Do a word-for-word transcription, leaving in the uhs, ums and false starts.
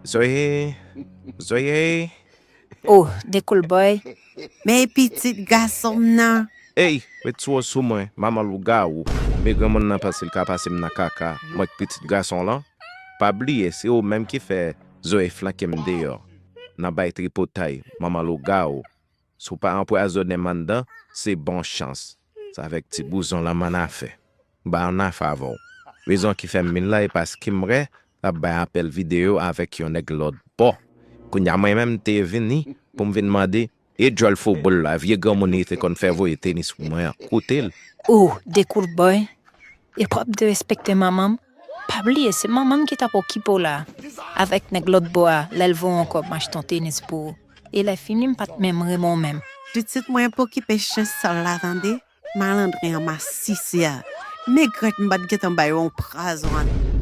Zoe, Zoe. Oh, Dekoulbòy. Men pitit gason m nan. Ey, ret sou sou mwen, manman lougawou. Men granmoun nan panse l ka pase m nan kaka, mwen k pitit gason lan. Pa bliye, se ou menm ki fè Zoe flanke m deyò. Nan bay tripotay, manman lougawou. Si w pa anpwazonnen m anndan, se bon chans. Sa avèk ti bouzon lan m annafè. M bay annafè avè w. Rezon ki fè m vin la e paske m wè l ap bay apèl videyo avèk yon nèg lòt bò. Kounye a mwen menm m te vini pou m vin mande e djòl fouboul la, vye granmoun li te konn fè voye tenis pou mwen an, koute l. Oh, Dekoulbòy. E pwòp derespekte manman m. Pa bliye, se manman m ki t ap okipe w la. Avèk nèg lòt bò a, lè l voye yon kòb m achte yon tenis pou ou. E lè fini, m pa t menm renmen w menm. Pitit mwen pa okipe chen sal la tande. Malandren an masisi a. Megrèt m pa t gentan bay yon prazon an.